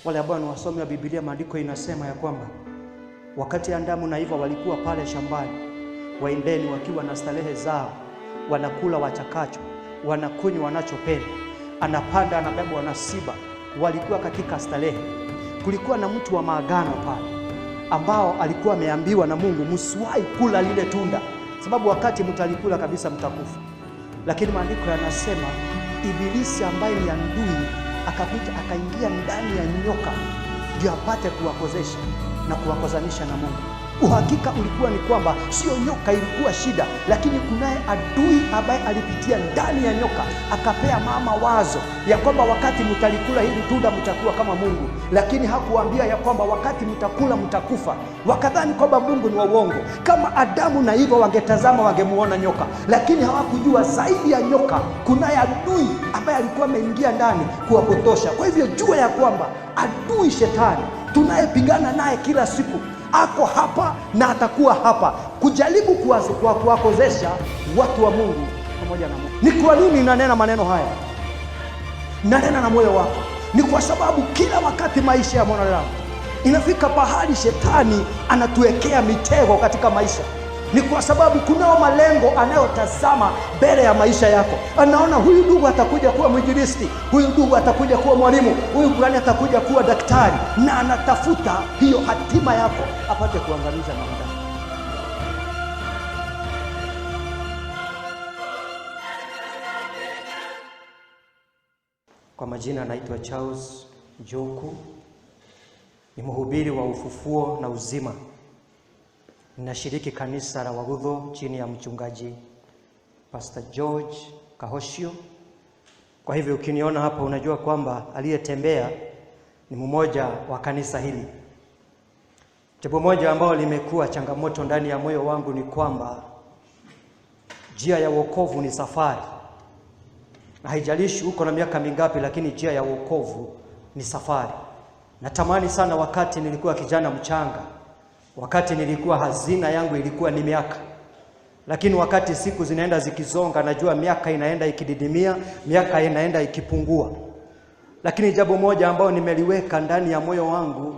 Wale ambao ni wasomi wa Biblia, maandiko inasema ya kwamba wakati Adamu na Eva walikuwa pale shambani waendeni, wakiwa na starehe zao, wanakula wachakacho, wanakunywa wanachopenda, anapanda anabebwa na siba, walikuwa katika starehe. Kulikuwa na mtu wa maagano pale ambao alikuwa ameambiwa na Mungu, msiwahi kula lile tunda, sababu wakati mtalikula kabisa mtakufa. Lakini maandiko yanasema Ibilisi ambaye ni adui akakuja akaingia ndani ya nyoka ndio apate kuwakozesha na kuwakozanisha na Mungu. Uhakika ulikuwa ni kwamba sio nyoka ilikuwa shida, lakini kunaye adui ambaye alipitia ndani ya nyoka akapea mama wazo ya kwamba wakati mtalikula hili tunda mtakuwa kama Mungu, lakini hakuambia ya kwamba wakati mtakula mtakufa. Wakadhani kwamba Mungu ni wa uongo. Kama Adamu na Eva wangetazama wangemuona nyoka, lakini hawakujua zaidi ya nyoka kunaye adui ambaye alikuwa ameingia ndani kuwapotosha. Kwa hivyo jua ya kwamba adui shetani tunayepigana naye kila siku ako hapa na atakuwa hapa kujaribu kuwakozesha watu wa Mungu pamoja na Mungu. Ni kwa nini nanena maneno haya? Nanena na moyo wako, ni kwa sababu kila wakati maisha ya mwanadamu inafika pahali shetani anatuwekea mitego katika maisha. Ni kwa sababu kunao malengo anayotazama mbele ya maisha yako. Anaona huyu ndugu atakuja kuwa mwinjilisti, huyu ndugu atakuja kuwa mwalimu, huyu fulani atakuja kuwa daktari, na anatafuta hiyo hatima yako apate kuangamiza mwanadamu. Kwa majina anaitwa Charles Njoku, ni mhubiri wa ufufuo na uzima. Ninashiriki kanisa la Wagutho chini ya mchungaji Pastor George Kahoshio. Kwa hivyo ukiniona hapa unajua kwamba aliyetembea ni mmoja wa kanisa hili. Jambo moja ambalo limekuwa changamoto ndani ya moyo wangu ni kwamba njia ya wokovu ni safari, na haijalishi uko na miaka mingapi, lakini njia ya wokovu ni safari. Natamani sana wakati nilikuwa kijana mchanga, wakati nilikuwa hazina yangu ilikuwa ni miaka, lakini wakati siku zinaenda zikizonga, najua miaka inaenda ikididimia, miaka inaenda ikipungua. Lakini jambo moja ambayo nimeliweka ndani ya moyo wangu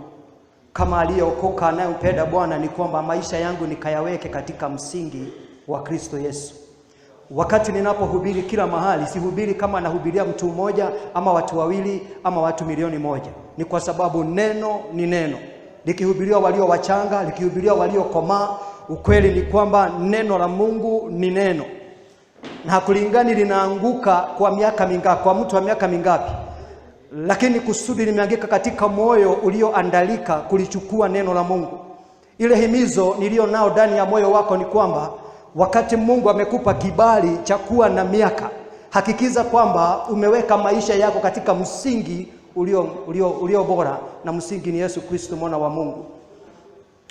kama aliyeokoka anayempenda Bwana ni kwamba maisha yangu nikayaweke katika msingi wa Kristo Yesu. Wakati ninapohubiri kila mahali, sihubiri kama nahubiria mtu mmoja ama watu wawili ama watu milioni 1. Ni kwa sababu neno ni neno, likihubiriwa walio wachanga, likihubiriwa waliokomaa, ukweli ni kwamba neno la Mungu ni neno, na hakulingani linaanguka kwa miaka mingapi, kwa mtu wa miaka mingapi, lakini kusudi limeangika katika moyo ulioandalika kulichukua neno la Mungu. Ile himizo niliyo nao ndani ya moyo wako ni kwamba wakati Mungu amekupa kibali cha kuwa na miaka, hakikisha kwamba umeweka maisha yako katika msingi ulio bora, na msingi ni Yesu Kristo mwana wa Mungu.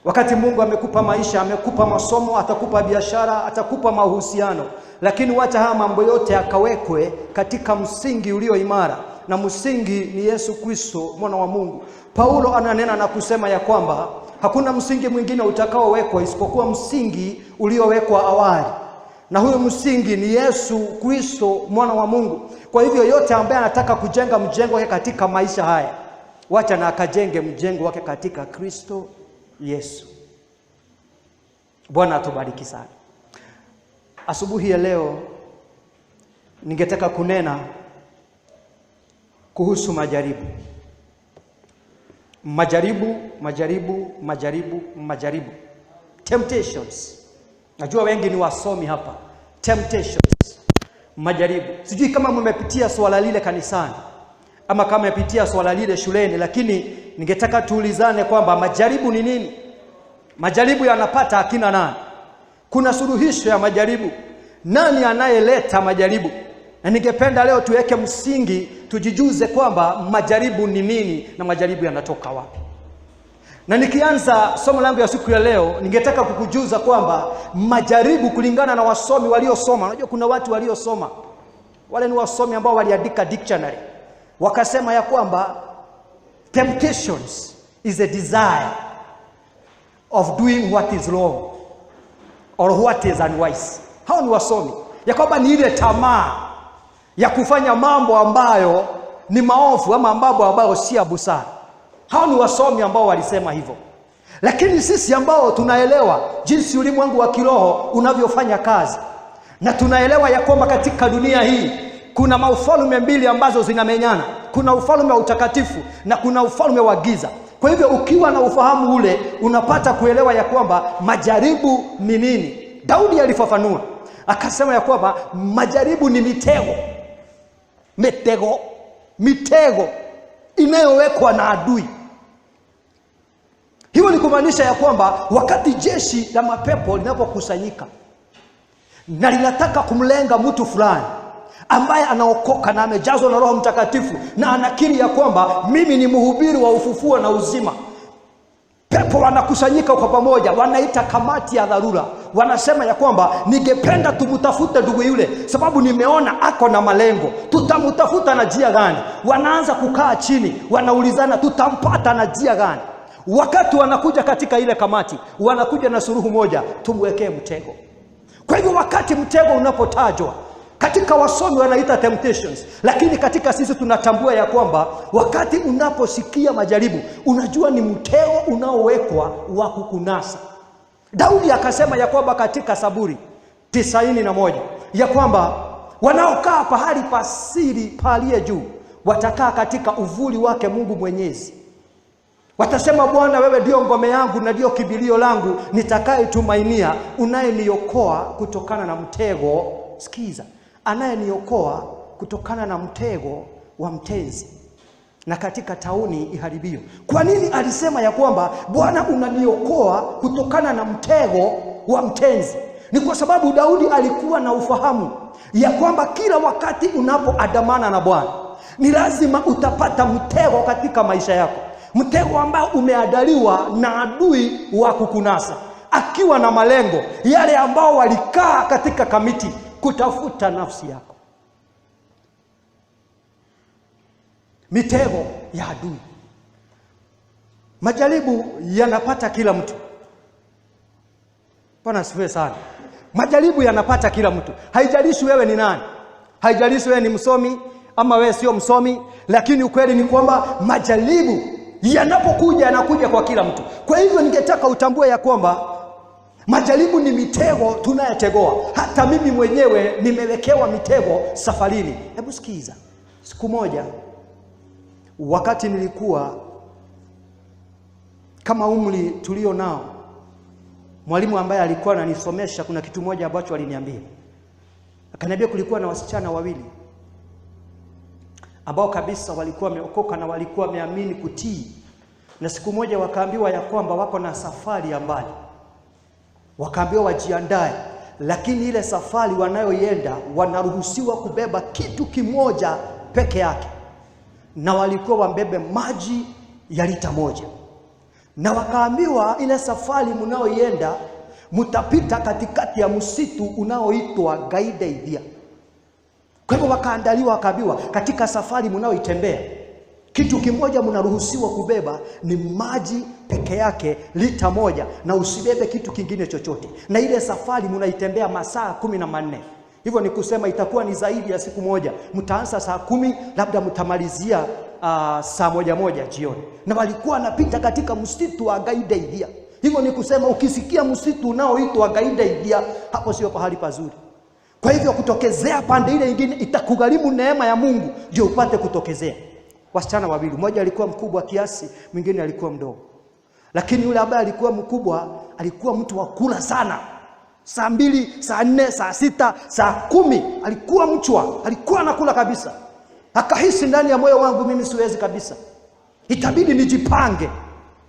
Wakati Mungu amekupa maisha, amekupa masomo, atakupa biashara, atakupa mahusiano, lakini wacha haya mambo yote akawekwe katika msingi ulio imara, na msingi ni Yesu Kristo mwana wa Mungu. Paulo ananena na kusema ya kwamba hakuna msingi mwingine utakaowekwa isipokuwa msingi uliowekwa awali, na huyo msingi ni Yesu Kristo mwana wa Mungu. Kwa hivyo yote ambaye anataka kujenga mjengo wake katika maisha haya, wacha na akajenge mjengo wake katika Kristo Yesu. Bwana atubariki sana. Asubuhi ya leo ningetaka kunena kuhusu majaribu. Majaribu, majaribu, majaribu, majaribu. Temptations. Najua wengi ni wasomi hapa. Temptations. Majaribu. Sijui kama mmepitia swala lile kanisani ama kama mmepitia swala lile shuleni, lakini ningetaka tuulizane kwamba majaribu ni nini? Majaribu yanapata akina nani? Kuna suluhisho ya majaribu? Nani anayeleta majaribu? Na ningependa leo tuweke msingi, tujijuze kwamba majaribu ni nini na majaribu yanatoka wapi. Na nikianza somo langu ya siku ya leo, ningetaka kukujuza kwamba majaribu kulingana na wasomi waliosoma. Unajua kuna watu waliosoma, wale ni wasomi ambao waliandika dictionary, wakasema ya kwamba temptations is a desire of doing what is wrong or what is unwise. Hao ni wasomi, ya kwamba ni ile tamaa ya kufanya mambo ambayo ni maovu ama mambo ambayo si ya busara. Hao ni wasomi ambao walisema hivyo, lakini sisi ambao tunaelewa jinsi ulimwengu wa kiroho unavyofanya kazi na tunaelewa ya kwamba katika dunia hii kuna maufalme mbili ambazo zinamenyana. Kuna ufalme wa utakatifu na kuna ufalme wa giza. Kwa hivyo ukiwa na ufahamu ule, unapata kuelewa ya kwamba majaribu ni nini. Daudi alifafanua akasema ya kwamba majaribu ni mitego, mitego, mitego inayowekwa na adui. Hiyo ni kumaanisha ya kwamba wakati jeshi la mapepo linapokusanyika na linataka kumlenga mtu fulani ambaye anaokoka na amejazwa na Roho Mtakatifu na anakiri ya kwamba mimi ni mhubiri wa ufufuo na uzima, pepo wanakusanyika kwa pamoja, wanaita kamati ya dharura, wanasema ya kwamba ningependa tumtafute ndugu yule, sababu nimeona ako na malengo, tutamtafuta na njia gani? Wanaanza kukaa chini, wanaulizana tutampata na njia gani? Wakati wanakuja katika ile kamati, wanakuja na suluhu moja, tumwekee mtego. Kwa hivyo wakati mtego unapotajwa katika wasomi wanaita temptations, lakini katika sisi tunatambua ya kwamba wakati unaposikia majaribu, unajua ni mtego unaowekwa wa kukunasa. Daudi akasema ya kwamba katika Saburi 91 ya kwamba wanaokaa pahali pa siri paliye juu watakaa katika uvuli wake Mungu Mwenyezi. Watasema, Bwana, wewe ndio ngome yangu na ndio kimbilio langu nitakayetumainia, unayeniokoa kutokana na mtego. Sikiza, anayeniokoa kutokana na mtego wa mtenzi na katika tauni iharibio. Kwa nini alisema ya kwamba Bwana unaniokoa kutokana na mtego wa mtenzi? Ni kwa sababu Daudi alikuwa na ufahamu ya kwamba kila wakati unapoandamana na Bwana ni lazima utapata mtego katika maisha yako, mtego ambao umeandaliwa na adui wa kukunasa, akiwa na malengo yale ambao walikaa katika kamiti kutafuta nafsi yako. Mitego ya adui. Majaribu yanapata kila mtu. Bwana asifiwe sana. Majaribu yanapata kila mtu, haijalishi wewe ni nani, haijalishi wewe ni msomi ama wewe sio msomi, lakini ukweli ni kwamba majaribu yanapokuja yanakuja kwa kila mtu. Kwa hivyo ningetaka utambue ya kwamba majaribu ni mitego tunayotegoa. Hata mimi mwenyewe nimewekewa mitego safarini. Hebu sikiza, siku moja wakati nilikuwa kama umri tulio nao, mwalimu ambaye alikuwa ananisomesha, kuna kitu moja ambacho aliniambia. Akaniambia kulikuwa na wasichana wawili ambao kabisa walikuwa wameokoka na walikuwa wameamini kutii, na siku moja wakaambiwa ya kwamba wako na safari ya mbali, wakaambiwa wajiandae, lakini ile safari wanayoienda wanaruhusiwa kubeba kitu kimoja peke yake, na walikuwa wambebe maji ya lita 1, na wakaambiwa ile safari mnayoienda mtapita katikati ya msitu unaoitwa Gaida. Kwa hivyo wakaandaliwa, wakaambiwa katika safari mnayoitembea kitu kimoja mnaruhusiwa kubeba ni maji peke yake lita 1, na usibebe kitu kingine chochote. Na ile safari mnaitembea masaa 14. Hivyo ni kusema itakuwa ni zaidi ya siku moja. Mtaanza saa 10, labda mtamalizia saa 1 jioni. Na walikuwa wanapita katika msitu wa Gaida. Hivyo ni kusema ukisikia msitu unaoitwa Gaida, hapo sio pahali pazuri. Kwa hivyo kutokezea pande ile nyingine itakugharimu neema ya Mungu ndio upate kutokezea. Wasichana wawili, mmoja alikuwa mkubwa kiasi, mwingine alikuwa mdogo. Lakini yule ambaye alikuwa mkubwa alikuwa mtu wa kula sana. Saa 2, saa 4, saa 6, saa 10 alikuwa mchwa, alikuwa anakula kabisa. Akahisi ndani ya moyo wangu, mimi siwezi kabisa, itabidi nijipange.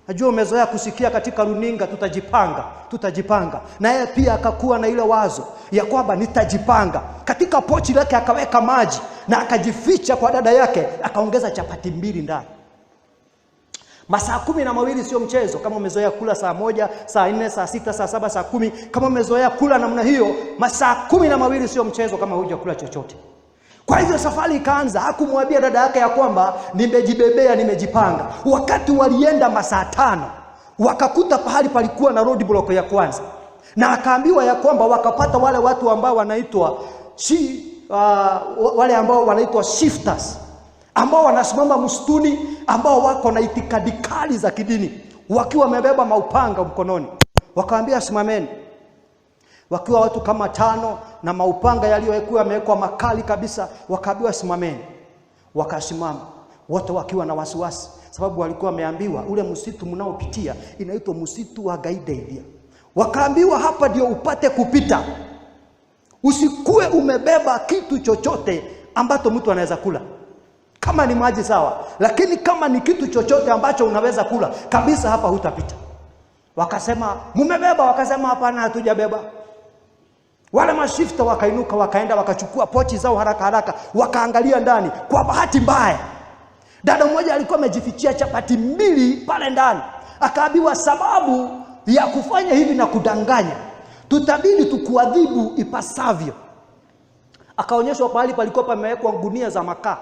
Najua umezoea kusikia katika runinga, tutajipanga, tutajipanga. Na yeye pia akakuwa na ile wazo ya kwamba nitajipanga. Katika pochi lake akaweka maji na akajificha kwa dada yake, akaongeza chapati 2 ndani. Masaa 12 sio mchezo. Kama umezoea kula saa 1, saa 4, saa 6, saa 7, saa 10, kama umezoea kula namna hiyo, masaa 12 sio mchezo kama hujakula chochote. Kwa hivyo safari ikaanza. Hakumwambia dada yake ya kwamba nimejibebea, nimejipanga. Wakati walienda masaa 5, wakakuta pahali palikuwa na road block ya kwanza. Na akaambiwa ya kwamba wakapata wale watu ambao wanaitwa wale ambao wanaitwa shifters, ambao wanasimama msituni, ambao wako na itikadi kali za kidini, wakiwa wamebeba maupanga mkononi. Wakawaambia simameni, wakiwa watu kama 5 na maupanga yaliyokuwa yamewekwa makali kabisa. Wakaambiwa simameni, wakasimama wote wakiwa na wasiwasi, sababu walikuwa wameambiwa ule msitu mnaopitia inaitwa msitu wa Gaidaivia. Wakaambiwa hapa ndio upate kupita, usikue umebeba kitu chochote ambacho mtu anaweza kula. Kama ni maji sawa, lakini kama ni kitu chochote ambacho unaweza kula kabisa, hapa hutapita. Wakasema mumebeba? Wakasema hapana, hatujabeba. Wale mashifta wakainuka, wakaenda wakachukua pochi zao haraka haraka, wakaangalia ndani. Kwa bahati mbaya, dada mmoja alikuwa amejifichia chapati 2 pale ndani. Akaambiwa sababu ya kufanya hivi na kudanganya, tutabidi tukuadhibu ipasavyo. Akaonyeshwa pahali palikuwa pamewekwa gunia za makaa.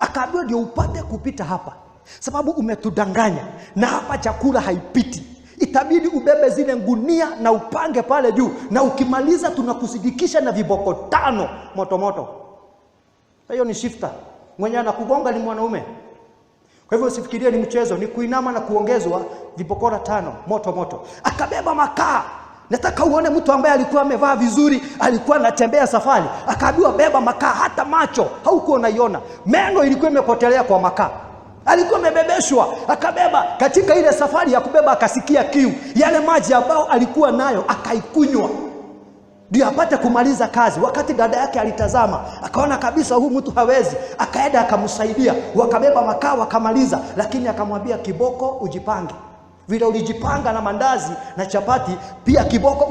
Akaambiwa ndio upate kupita hapa, sababu umetudanganya na hapa chakula haipiti, itabidi ubebe zile gunia na upange pale juu, na ukimaliza tunakusidikisha na viboko 5 moto moto. Hiyo ni shifta, mwenye anakugonga ni mwanaume. Kwa hivyo usifikirie ni mchezo, ni kuinama na kuongezwa vibokora 5 moto moto. Akabeba makaa. Nataka uone mtu ambaye alikuwa amevaa vizuri, alikuwa anatembea safari, akaambiwa beba makaa, hata macho haukuwa unaiona, meno ilikuwa imepotelea kwa makaa. Alikuwa amebebeshwa, akabeba. Katika ile safari ya kubeba akasikia kiu, yale maji ambayo alikuwa nayo akaikunywa ndio apate kumaliza kazi. Wakati dada yake alitazama akaona kabisa huyu mtu hawezi, akaenda akamsaidia, wakabeba makaa wakamaliza. Lakini akamwambia kiboko ujipange, vile ulijipanga na mandazi na chapati, pia kiboko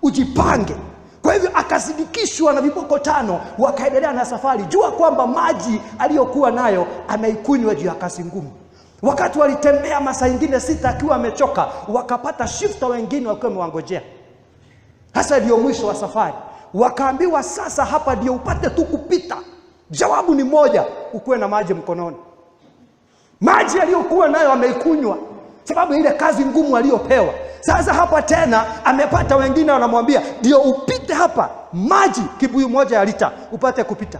ujipange. Kwa hivyo akasidikishwa na viboko 5, wakaendelea na safari. Jua kwamba maji aliyokuwa nayo ameikunywa juu ya kasi ngumu. Wakati walitembea masaa ingine 6 akiwa amechoka, wakapata shifta wengine wakiwa wamewangojea. Hasa ndio mwisho wa safari. Wakaambiwa sasa hapa ndio upate tu kupita. Jawabu ni moja, ukuwe na maji mkononi. Maji aliyokuwa nayo ameikunywa, sababu ile kazi ngumu aliyopewa. Sasa hapa tena amepata wengine wanamwambia ndio upite hapa, maji kibuyu moja ya lita upate kupita.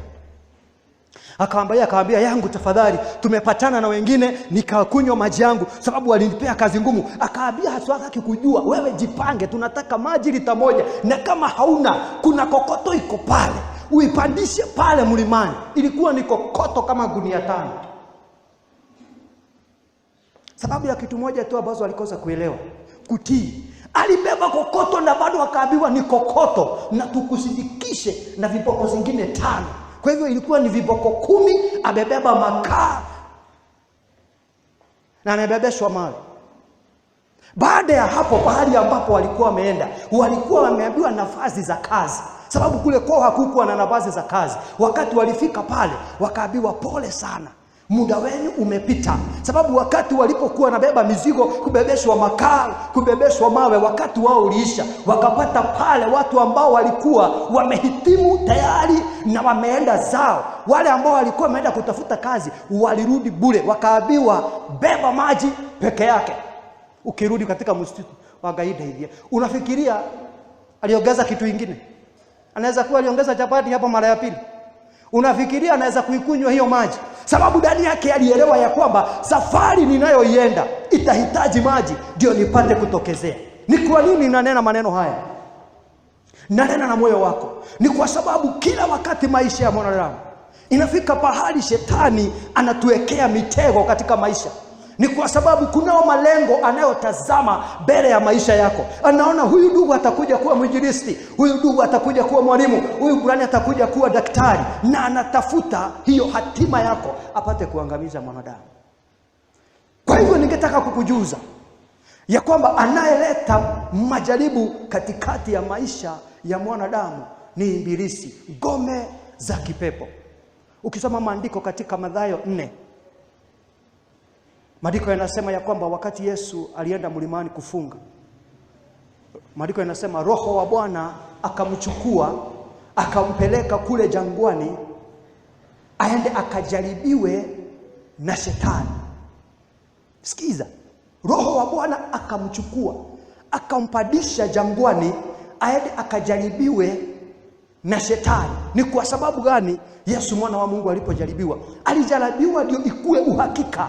Akawaambia yangu tafadhali, tumepatana na wengine nikakunywa maji yangu sababu walinipea kazi ngumu. Akaambia hatutaki kujua, wewe jipange, tunataka maji lita 1, na kama hauna kuna kokoto iko pale, uipandishe pale mlimani. Ilikuwa ni kokoto kama gunia 5. Sababu ya kitu moja tu ambazo alikosa kuelewa, kutii. Alibeba kokoto na bado akaambiwa ni kokoto na tukusindikishe na viboko zingine 5. Kwa hivyo ilikuwa ni viboko 10, amebeba makaa na amebebeshwa mawe. Baada ya hapo, pahali ambapo walikuwa wameenda, walikuwa wameambiwa nafasi za kazi, sababu kule kwao hakukuwa na nafasi za kazi. Wakati walifika pale wakaambiwa pole sana, muda wenu umepita. Sababu wakati walipokuwa wanabeba mizigo, kubebeshwa makaa, kubebeshwa mawe, wakati wao uliisha. Wakapata pale watu ambao walikuwa wamehitimu tayari na wameenda zao. Wale ambao walikuwa wameenda kutafuta kazi walirudi bure, wakaambiwa beba maji peke yake. Ukirudi katika msitu wa Gaidaivia, unafikiria aliongeza kitu kingine? Anaweza kuwa aliongeza chapati hapo mara ya pili. Unafikiria anaweza kuikunywa hiyo maji? Sababu ndani yake alielewa ya kwamba safari ninayoienda itahitaji maji ndio nipate kutokezea. Ni kwa nini nanena maneno haya? Nanena na moyo wako. Ni kwa sababu kila wakati maisha ya mwanadamu inafika pahali shetani anatuwekea mitego katika maisha. Ni kwa sababu kunao malengo anayotazama mbele ya maisha yako. Anaona huyu ndugu atakuja kuwa mwinjilisti, huyu ndugu atakuja kuwa mwalimu, huyu fulani atakuja kuwa daktari, na anatafuta hiyo hatima yako apate kuangamiza mwanadamu. Kwa hivyo ningetaka kukujuza ya kwamba anayeleta majaribu katikati ya maisha ya mwanadamu ni ibilisi, ngome za kipepo. Ukisoma maandiko katika Mathayo 4, maandiko yanasema ya kwamba wakati Yesu alienda mlimani kufunga, maandiko yanasema Roho wa Bwana akamchukua akampeleka kule jangwani aende akajaribiwe na shetani. Sikiza, Roho wa Bwana akamchukua akampandisha jangwani aende akajaribiwe na shetani. Ni kwa sababu gani Yesu mwana wa Mungu alipojaribiwa? Alijaribiwa ndio ikue uhakika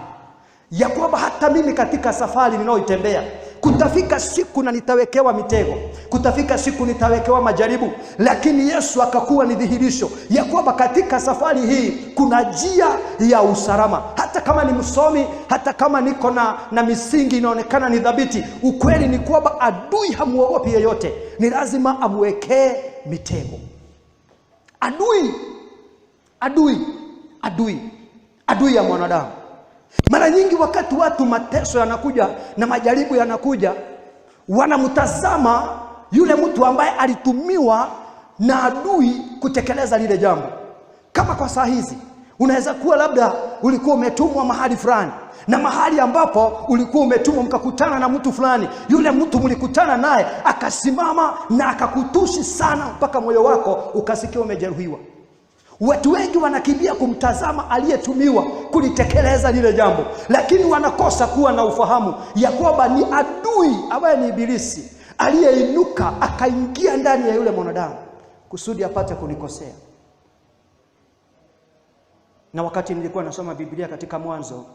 ya kwamba hata mimi katika safari ninayoitembea kutafika siku na nitawekewa mitego, kutafika siku nitawekewa majaribu, lakini Yesu akakuwa ni dhihirisho ya kwamba katika safari hii kuna njia ya usalama. Hata kama ni msomi, hata kama niko na misingi inaonekana ni dhabiti, ukweli ni kwamba adui hamuogopi yeyote, ni lazima amwekee mitego. Adui, adui, adui, adui ya mwanadamu. Mara nyingi wakati watu mateso yanakuja na majaribu yanakuja, wanamtazama yule mtu ambaye alitumiwa na adui kutekeleza lile jambo. Kama kwa saa hizi unaweza kuwa labda ulikuwa umetumwa mahali fulani, na mahali ambapo ulikuwa umetumwa mkakutana na mtu fulani, yule mtu mlikutana naye akasimama na akakutusi sana mpaka moyo wako ukasikia umejeruhiwa. Watu wengi wanakimbia kumtazama aliyetumiwa kulitekeleza lile jambo, lakini wanakosa kuwa na ufahamu ya kwamba ni adui ambaye ni Ibilisi aliyeinuka akaingia ndani ya yule mwanadamu kusudi apate kunikosea. Na wakati nilikuwa nasoma Biblia katika Mwanzo,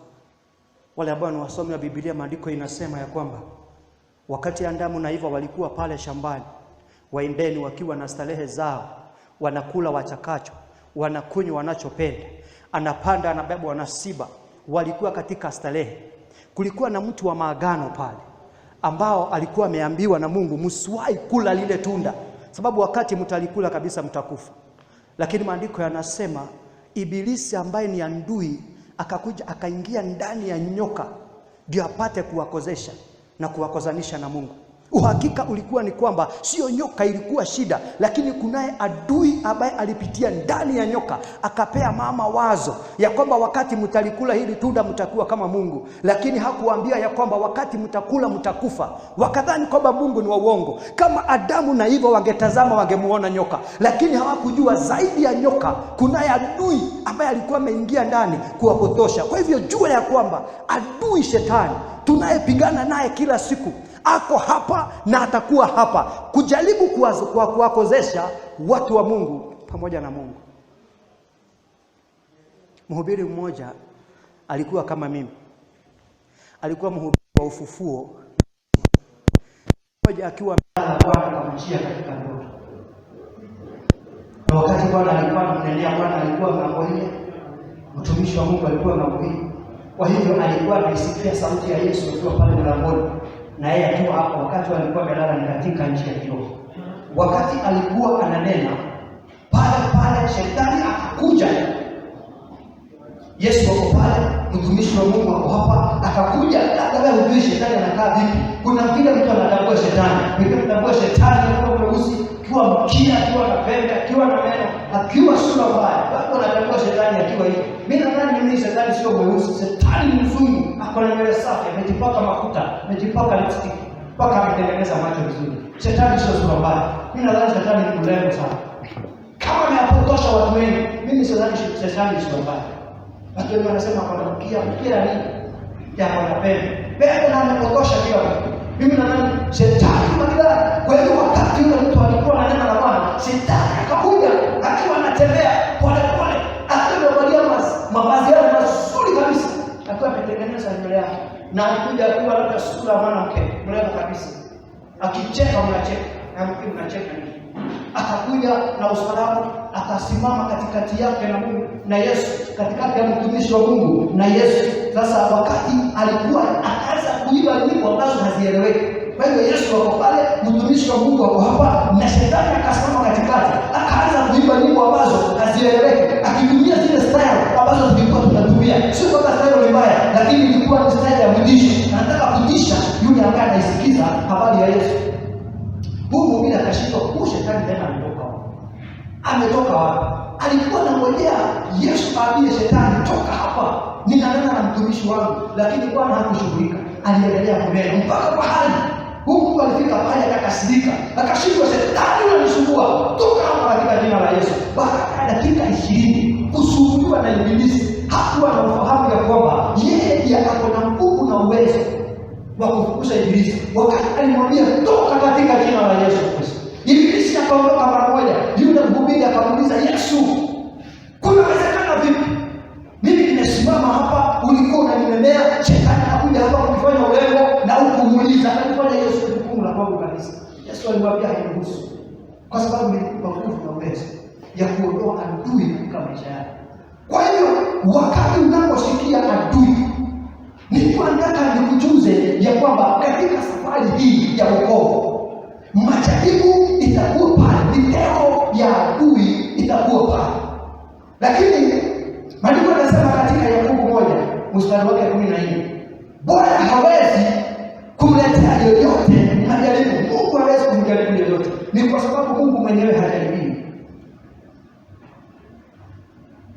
wale ambao ni wasomi wa Biblia, maandiko inasema ya kwamba wakati Adamu na Eva walikuwa pale shambani waendeni, wakiwa na starehe zao, wanakula wachakacho, wanakunywa wanachopenda, anapanda anabeba, wanasiba, walikuwa katika starehe. Kulikuwa na mtu wa maagano pale ambao alikuwa ameambiwa na Mungu, msiwahi kula lile tunda, sababu wakati mtalikula kabisa mtakufa. Lakini maandiko yanasema Ibilisi ambaye ni adui akakuja akaingia ndani ya nyoka ndio apate kuwakozesha na kuwakozanisha na Mungu. Uhakika ulikuwa ni kwamba sio nyoka ilikuwa shida, lakini kunaye adui ambaye alipitia ndani ya nyoka akapea mama wazo ya kwamba wakati mtalikula hili tunda mtakuwa kama Mungu, lakini hakuambia ya kwamba wakati mtakula mtakufa. Wakadhani kwamba Mungu ni wa uongo. Kama Adamu na Eva wangetazama wangemuona nyoka, lakini hawakujua zaidi ya nyoka kunaye adui ambaye alikuwa ameingia ndani kuwapotosha. Kwa hivyo jua ya kwamba adui shetani tunayepigana naye kila siku ako hapa na atakuwa hapa kujaribu kuwakozesha watu wa Mungu pamoja na Mungu. Mhubiri mmoja alikuwa kama mimi, alikuwa mhubiri wa ufufuo. Mmoja akiwa amelala, Bwana akamjia katika ndoto, na wakati Bwana alikuwa anamnenea, Bwana alikuwa ng'ambo ile, mtumishi wa Mungu alikuwa ng'ambo hii. Kwa hivyo alikuwa anaisikia sauti ya Yesu akiwa pale mlangoni na yeye akiwa hapo. Wakati alikuwa amelala ni katika nchi ya kiroho. Wakati alikuwa ananena pale pale, shetani akakuja. Yesu ako pale, mtumishi wa Mungu ako hapa, akakuja. Labda wewe hujui shetani anakaa vipi. Kuna vile mtu anatambua shetani, wengine anatambua shetani akiwa mweusi, akiwa mkia, akiwa na pembe, akiwa na meno, akiwa sura mbaya. Watu wanatambua shetani akiwa hivyo. Mimi nadhani mimi shetani sio mweusi, shetani ni mzungu, ako na nywele safi, amejipaka mafuta, amejipaka lipstick, mpaka ametengeneza macho vizuri. Shetani sio sura mbaya. Mimi nadhani shetani ni mrembo sana. Kama amewapotosha watu wengi, mimi sidhani shetani sio mbaya. Watu wengi wanasema ako na mkia, mkia nini? Ya ako na pembe. Pembe na amepotosha kila mtu. Mimi nadhani shetani maridadi. Kwa hiyo wakati yule mtu alikuwa ananena na Bwana, shetani akakuja akiwa anatembea pole pole, akiwa amevalia mavazi yale mazuri kabisa, akiwa ametengeneza nywele yake, na alikuja akiwa labda sura mwanamke mrembo kabisa, akicheka mnacheka, na mke mnacheka nini? Akakuja na usalamu, akasimama katikati yake na Mungu na Yesu, katikati ya mtumishi wa Mungu na Yesu. Sasa wakati alikuwa akaanza kuimba nyimbo ambazo hazieleweki. Kwa hiyo Yesu ako pale, mtumishi wa Mungu ako hapa, na shetani akasimama katikati, akaanza kuimba nyimbo ambazo hazieleweki, akitumia zile style ambazo tulikuwa tunatumia. Sio kwamba style ni mbaya, lakini ilikuwa ni style ya kutisha. Anataka kutisha yule ambaye anaisikiza habari ya Yesu. Huyu mhubiri akashindwa, huyu shetani tena ametoka wapi? Ametoka wapi? Alikuwa anangojea Yesu aambie shetani, toka hapa, ninanena na mtumishi wangu, lakini Bwana hakushughulika. Aliendelea kunena mpaka pahali huyu mtu alifika pale akakasirika, akashindwa, shetani unanisumbua, toka hapa katika jina la Yesu. Baada ya dakika 20 kusumbuliwa na Ibilisi, hakuwa na ufahamu ya kwamba yeye ndiye ako na nguvu na uwezo wa kufukuza Ibilisi. Wakati alimwambia toka katika jina la Yesu Kristo, Ibilisi akaondoka mara moja. Yule mhubiri Akauliza Yesu, kunawezekana vipi? Mimi nimesimama hapa, ulikuwa unaninenea, shetani anakuja hapa kunifanya urembo na hukumuuliza. Akalifanya Yesu jukumu la kwangu kabisa. Yesu alimwambia hainihusu, kwa sababu nilikupa nguvu na uwezo ya kuondoa adui katika maisha yako. Kwa hiyo wakati unaposikia adui, nilikuwa nataka nikujuze ya kwamba katika safari hii ya wokovu majaribu itakuwa pale, mitego ya adui itakuwa pale, lakini maandiko yanasema katika Yakobo 1 mstari wake 14, Bwana hawezi kumletea yoyote majaribu. Mungu hawezi kumjaribu yoyote, ni kwa sababu Mungu mwenyewe hajaribiwi.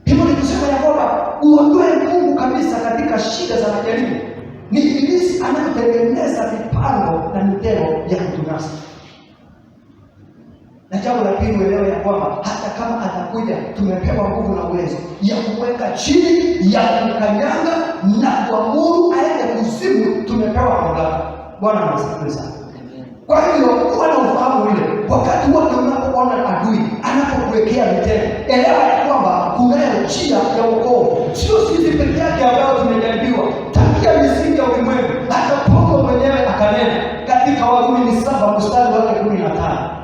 Hivyo ni kusema ya kwamba uondoe Mungu kabisa katika shida za majaribu. Ni Ibilisi anayetengeneza mipango na mitego ya kutunasa. Na jambo la pili, uelewe ya kwamba hata kama atakuja, tumepewa nguvu na uwezo ya kumweka chini, ya kumkanyanga na kuamuru aende kuzimu. Tumepewa mamlaka. Bwana asifiwe sana. Kwa hiyo kuwa na ufahamu ule, wakati wote unapoona adui anapokuwekea mitego, elewa ya kwamba kunayo njia ya wokovu. Sio sisi peke yake ambayo tumejaribiwa tangia misingi ya ulimwengu. Hata Paulo mwenyewe akanena katika Warumi 7 mstari wake 15.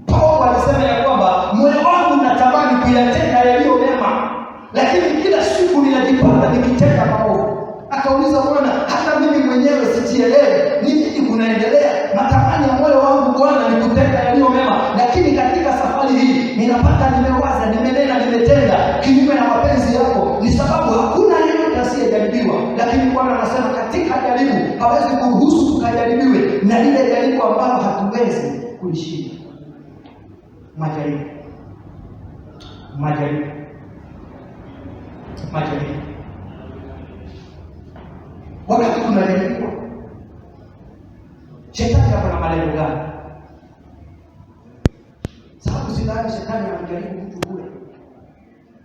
Paulo alisema ya kwamba moyo wangu natamani kuyatenda yaliyo mema, lakini kila siku ninajipata nikitenda maovu. Akauliza, Bwana, hata mimi mwenyewe sijielewi ni nini kunaendelea. Matamani ya moyo wangu Bwana ni kutenda yaliyo mema, lakini katika safari hii ninapata nimewaza, nimenena, nimetenda kinyume na mapenzi yako. Ni sababu hakuna yeyote asiyejaribiwa, lakini Bwana anasema katika jaribu hawezi kuruhusu tukajaribiwe na lile jaribu ambalo hatuwezi kulishinda. Majaribu, majaribu, majaribu. Wakati tunajaribiwa, shetani ako na malengo gani? Sababu sidhani shetani anamjaribu mtu bure.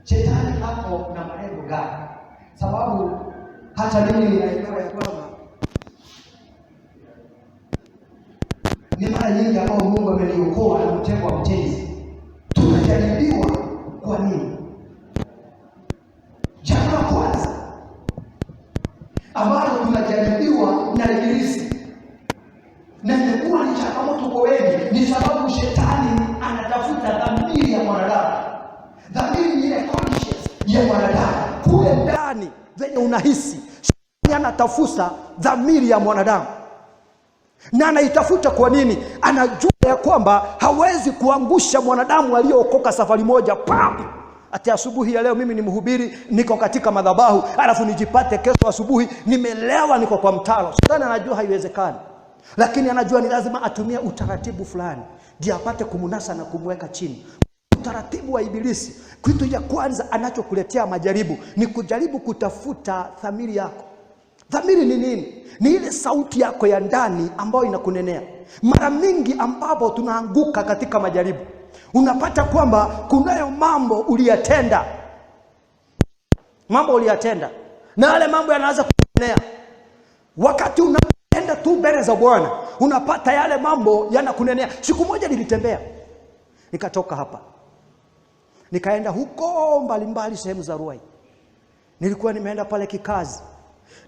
Shetani ako na malengo gani? Sababu hata mimi ninaelewa ya kwamba ni mara nyingi ambao Mungu ameniokoa na mtego wa mtezi. Tunajaribiwa kwa nini? Jambo la kwanza ambalo tunajaribiwa na Ibilisi na imekuwa ni changamoto kwa wengi, ni sababu shetani anatafuta dhamiri ya mwanadamu. Dhamiri ni ile conscience ya mwanadamu kule ndani, venye unahisi. Shetani anatafuta dhamiri ya mwanadamu na anaitafuta kwa nini? Anajua ya kwamba hawezi kuangusha mwanadamu aliyeokoka safari moja pap. Ati asubuhi ya leo mimi ni mhubiri, niko katika madhabahu, alafu nijipate kesho asubuhi nimelewa, niko kwa mtaro. Shetani anajua haiwezekani, lakini anajua ni lazima atumie utaratibu fulani ndiye apate kumnasa na kumweka chini. Utaratibu wa Ibilisi, kitu ya kwanza anachokuletea majaribu ni kujaribu kutafuta dhamiri yako. Dhamiri ni nini? Ni ile sauti yako ya ndani ambayo inakunenea. Mara mingi ambapo tunaanguka katika majaribu, unapata kwamba kunayo mambo uliyatenda, mambo uliyatenda, na yale mambo yanaanza kukunenea. Wakati unaenda tu mbele za Bwana, unapata yale mambo yanakunenea. Siku moja nilitembea, nikatoka hapa, nikaenda huko mbalimbali sehemu za Ruai. Nilikuwa nimeenda pale kikazi.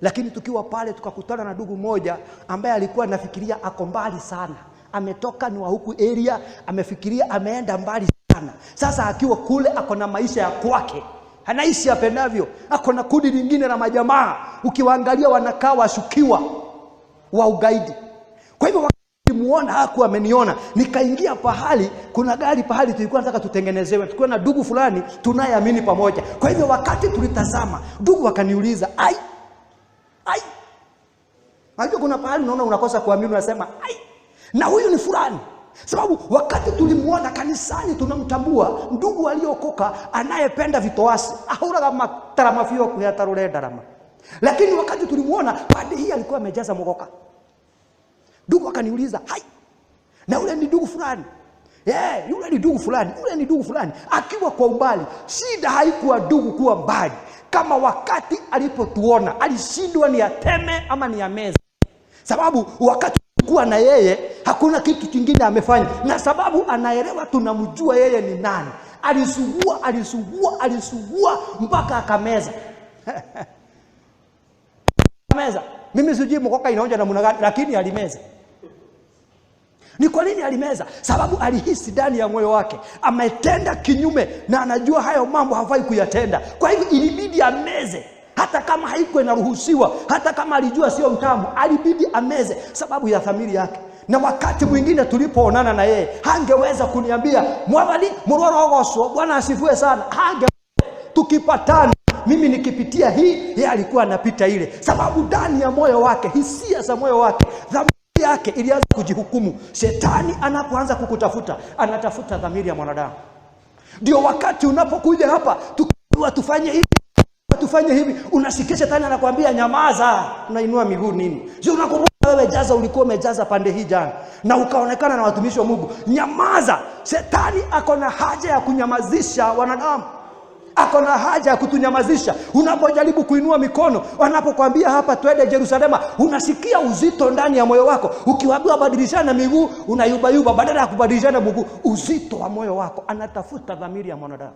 Lakini tukiwa pale tukakutana na ndugu mmoja ambaye alikuwa anafikiria ako mbali sana. Ametoka ni wa huku area, amefikiria ameenda mbali sana. Sasa akiwa kule ako na maisha ya kwake. Anaishi apendavyo. Ako na kundi lingine la majamaa. Ukiwaangalia wanakaa washukiwa wa ugaidi. Kwa hivyo muona hakuwa ameniona. Nikaingia pahali, kuna gari pahali tulikuwa tunataka tutengenezewe. Tulikuwa na ndugu fulani tunayeamini pamoja. Kwa hivyo wakati tulitazama, ndugu akaniuliza, "Ai, ai." Unajua kuna pahali unaona unakosa kuamini, unasema, "Ai, na huyu ni fulani." Sababu wakati tulimuona kanisani tunamtambua ndugu aliokoka anayependa vitoasi. Ahuraga matarama fio kuyatarure ndarama. Lakini wakati tulimuona pande hii alikuwa amejaza mogoka. Ndugu akaniuliza, "Hai, na yule ni ndugu fulani?" Yeah, yule ni ndugu fulani, yule ni ndugu fulani. Akiwa kwa umbali. Shida haikuwa ndugu kuwa mbali. Kama wakati alipotuona alishindwa ni ateme ama ni ameze. Sababu wakati kuwa na yeye hakuna kitu kingine amefanya, na sababu anaelewa tunamjua yeye ni nani. Alisugua, alisugua, alisugua mpaka akameza. Meza. Mimi sijui mkoka inaonja namna gani, lakini alimeza. Ni kwa nini alimeza? Sababu alihisi ndani ya moyo wake ametenda kinyume na anajua hayo mambo hafai kuyatenda. Kwa hivyo ilibidi ameze, hata kama haikuwa inaruhusiwa, hata kama alijua sio mtamu, alibidi ameze sababu ya dhamiri yake. Na wakati mwingine tulipoonana na yeye hangeweza kuniambia mwavali murorogoswo, Bwana asifiwe sana. Hange tukipatana mimi nikipitia hii, yeye alikuwa anapita ile, sababu ndani ya moyo wake, hisia za moyo wake, dhamiri yake ilianza kujihukumu. Shetani anapoanza kukutafuta, anatafuta dhamiri ya mwanadamu. Ndio wakati unapokuja hapa tukiwa tufanye hivi tufanye hivi, unasikia shetani anakuambia nyamaza, unainua miguu nini? Sio unakumbuka wewe jaza, ulikuwa umejaza pande hii jana na ukaonekana na watumishi wa Mungu. Nyamaza. Shetani ako na haja ya kunyamazisha wanadamu, ako na haja ya kutunyamazisha. Unapojaribu kuinua mikono, wanapokuambia hapa twende Yerusalema, unasikia uzito ndani ya moyo wako. Ukiwaambiwa badilishana miguu, unayubayuba. Badala ya kubadilishana mguu, uzito wa moyo wako, anatafuta dhamiri ya mwanadamu.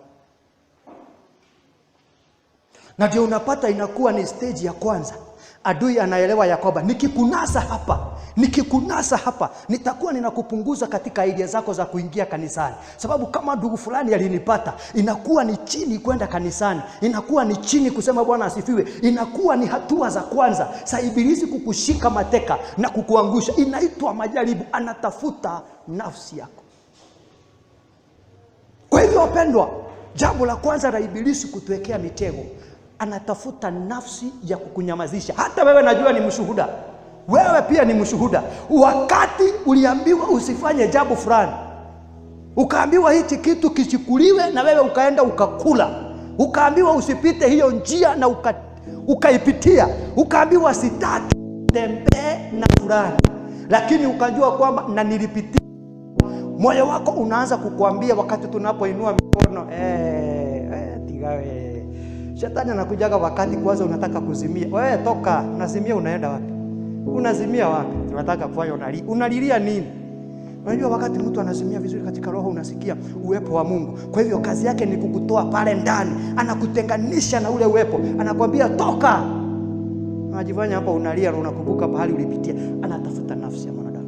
Na ndio unapata inakuwa ni stage ya kwanza. Adui anaelewa ya kwamba nikikunasa hapa, nikikunasa hapa, nitakuwa ninakupunguza katika idea zako za kuingia kanisani. Sababu kama ndugu fulani alinipata, inakuwa ni chini kwenda kanisani, inakuwa ni chini kusema Bwana asifiwe, inakuwa ni hatua za kwanza za ibilisi kukushika mateka na kukuangusha. Inaitwa majaribu, anatafuta nafsi yako. Kwa hivyo wapendwa, jambo la kwanza la ibilisi kutuwekea mitego, anatafuta nafsi ya kukunyamazisha. Hata wewe najua ni mshuhuda, wewe pia ni mshuhuda. Wakati uliambiwa usifanye jambo fulani, ukaambiwa hichi kitu kichukuliwe, na wewe ukaenda ukakula, ukaambiwa usipite hiyo njia na ukaipitia, ukaambiwa sitaki tembee na fulani, lakini ukajua kwamba na nilipitia. Moyo wako unaanza kukuambia wakati tunapoinua mikono, tigawe. Shetani anakujaga wakati kwanza unataka kuzimia. Wewe toka, unazimia unaenda wapi? Unazimia wapi? Tunataka kufanya unali. Unalilia nini? Unajua wakati mtu anazimia vizuri katika roho unasikia uwepo wa Mungu. Kwa hivyo kazi yake ni kukutoa pale ndani, anakutenganisha na ule uwepo. Anakuambia toka. Unajifanya hapa unalia na unakumbuka pahali ulipitia. Anatafuta nafsi ya mwanadamu.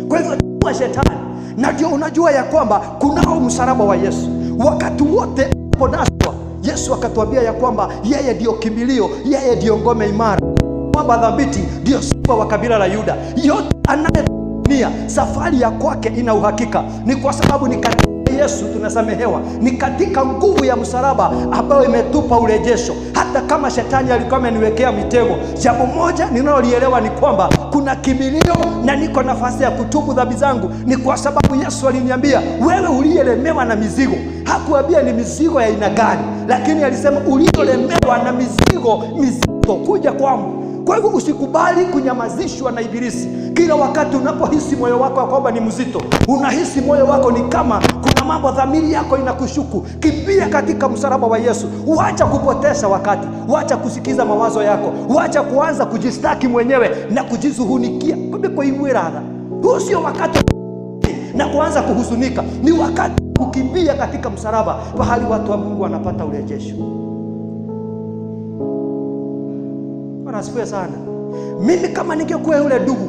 Kwa hivyo shetani, na ndio unajua ya kwamba kunao msalaba wa Yesu. Wakati wote unaponaswa, Yesu akatuambia ya kwamba yeye ndiyo kimbilio, yeye ndiyo ngome imara, mwamba thabiti, ndiyo simba wa kabila la Yuda. Yote anayetumia safari ya kwake ina uhakika, ni kwa sababu ni katika Yesu tunasamehewa, ni katika nguvu ya msalaba ambayo imetupa urejesho. Hata kama shetani alikuwa ameniwekea mitego, jambo moja ninalolielewa ni kwamba kuna kimbilio na niko nafasi ya kutubu dhambi zangu. Ni kwa sababu Yesu aliniambia, wewe uliyelemewa na mizigo. Hakuambia ni mizigo ya aina gani, lakini alisema uliolemewa na mizigo mizito, kuja kwangu. Kwa hivyo usikubali kunyamazishwa na ibilisi. Kila wakati unapohisi moyo wako ya kwamba ni mzito, unahisi moyo wako ni kama kuna mambo, dhamiri yako inakushuku, kimbia katika msalaba wa Yesu. Wacha kupoteza wakati, wacha kusikiza mawazo yako, wacha kuanza kujistaki mwenyewe na kujizuhunikia. Kumbe kwa radha, huu sio wakati na kuanza kuhuzunika, ni wakati kukimbia katika msalaba, pahali watu wa Mungu wanapata urejesho. Bwana asifiwe sana. Mimi kama ningekuwa yule ndugu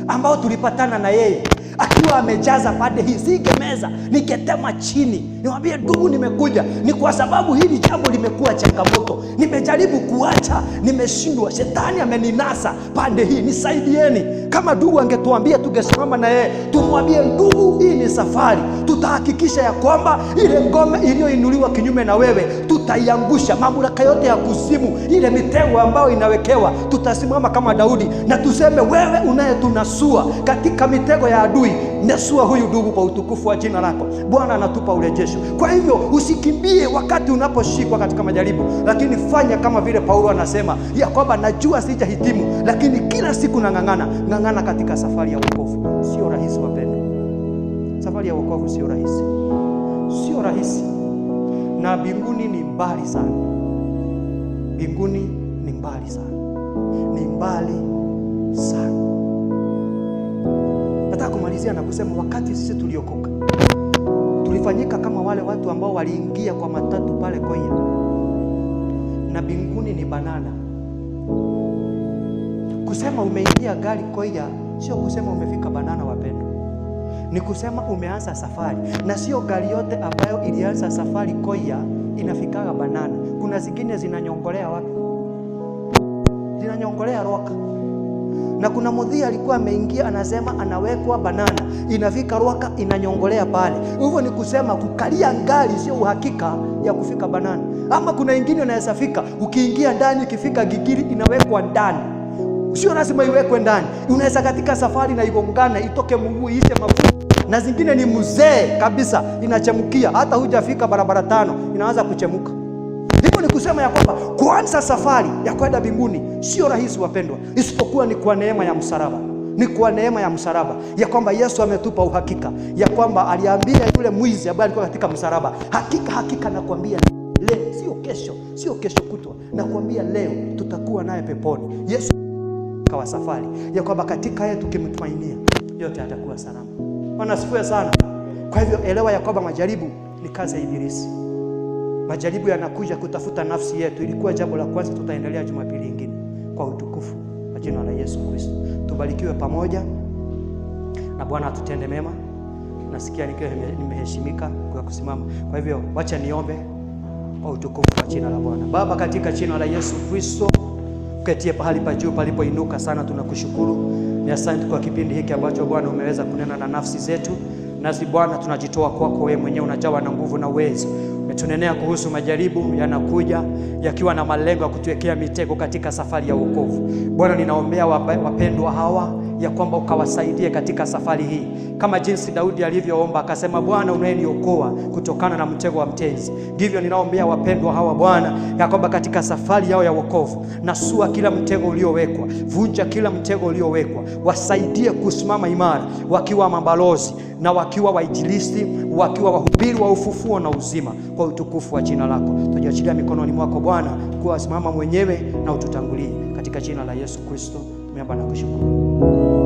ambao tulipatana na yeye akiwa amejaza pande hii, singemeza, ningetema chini, niwaambie ndugu, nimekuja ni kwa sababu hili jambo limekuwa changamoto, nimejaribu kuacha, nimeshindwa, shetani ameninasa pande hii, nisaidieni. Kama ndugu angetuambia, tungesimama na yeye tumwambie, ndugu, hii ni safari, tutahakikisha ya kwamba ile ngome iliyoinuliwa kinyume na wewe tutaiangusha, mamlaka yote ya kuzimu, ile mitego ambayo inawekewa, tutasimama kama Daudi na tuseme, wewe unayetunasua katika mitego ya adui, nasua huyu ndugu kwa utukufu wa jina lako. Bwana anatupa urejesho. Kwa hivyo usikimbie wakati unaposhikwa katika majaribu, lakini fanya kama vile Paulo anasema ya kwamba najua sijahitimu, lakini kila siku nang'ang'ana. Ng'ang'ana katika safari ya wokovu. Sio rahisi wapendwa, safari ya wokovu sio rahisi, sio rahisi, na mbinguni ni mbali sana. Mbinguni ni mbali sana, ni mbali sana. Nataka kumalizia na kusema wakati sisi tuliokoka Tulifanyika kama wale watu ambao waliingia kwa matatu pale Koya, na mbinguni ni banana. Kusema umeingia gari Koya sio kusema umefika banana, wapendwa. Ni kusema umeanza safari, na sio gari yote ambayo ilianza safari Koya inafikaga banana. Kuna zingine zinanyongolea wapi? Zinanyongolea Rwaka. Na kuna mudhia alikuwa ameingia anasema anawekwa banana, inafika Rwaka inanyongolea pale. Hivyo ni kusema kukalia gari sio uhakika ya kufika banana. Ama kuna ingine unaweza fika, ukiingia ndani, ikifika Gigiri inawekwa ndani. Sio lazima iwekwe ndani, unaweza katika safari na igongane, itoke mguu iishe mafuta. Na zingine ni mzee kabisa, inachemkia hata hujafika barabara tano inaanza kuchemuka. Hivyo ni kusema ya kwamba kuanza safari ya kwenda mbinguni sio rahisi wapendwa, isipokuwa ni kwa neema ya msalaba. Ni kwa neema ya msalaba ya kwamba Yesu ametupa uhakika ya kwamba aliambia yule mwizi ambaye alikuwa katika msalaba, hakika hakika nakwambia leo, sio kesho, sio kesho kutwa, nakwambia leo tutakuwa naye peponi. Yesu wa safari ya kwamba katika yeye tukimtumainia yote atakuwa salama. Bwana asifiwe sana. Kwa hivyo elewa ya kwamba majaribu ni kazi ya Ibilisi. Majaribu yanakuja kutafuta nafsi yetu. Ilikuwa jambo la kwanza, tutaendelea Jumapili nyingine kwa utukufu wa jina la Yesu Kristo. Tubarikiwe pamoja na Bwana atutende mema. Nasikia nikiwa nimeheshimika kwa kusimama. Kwa hivyo wacha niombe kwa utukufu wa jina la Bwana. Baba, katika jina la Yesu Kristo, uketie pahali pa juu palipoinuka sana, tunakushukuru. Ni asante kwa kipindi hiki ambacho Bwana umeweza kunena na nafsi zetu. Nasi Bwana tunajitoa kwako wewe mwenyewe, unajawa na nguvu na uwezo. Umetunenea kuhusu majaribu yanakuja yakiwa na malengo ya kutuwekea mitego katika safari ya wokovu. Bwana, ninaombea wapendwa hawa ya kwamba ukawasaidie katika safari hii, kama jinsi Daudi alivyoomba akasema, Bwana unayeniokoa kutokana na mtego wa mtenzi. Ndivyo ninaombea wapendwa hawa Bwana, ya kwamba katika safari yao ya wokovu, nasua kila mtego uliowekwa, vunja kila mtego uliowekwa, wasaidie kusimama imara, wakiwa mabalozi na wakiwa wainjilisti, wakiwa wahubiri wa ufufuo na uzima, kwa utukufu wa jina lako. Tujiachilia mikononi mwako Bwana, kuwa simama mwenyewe na ututangulie, katika jina la Yesu Kristo tumeomba na kushukuru.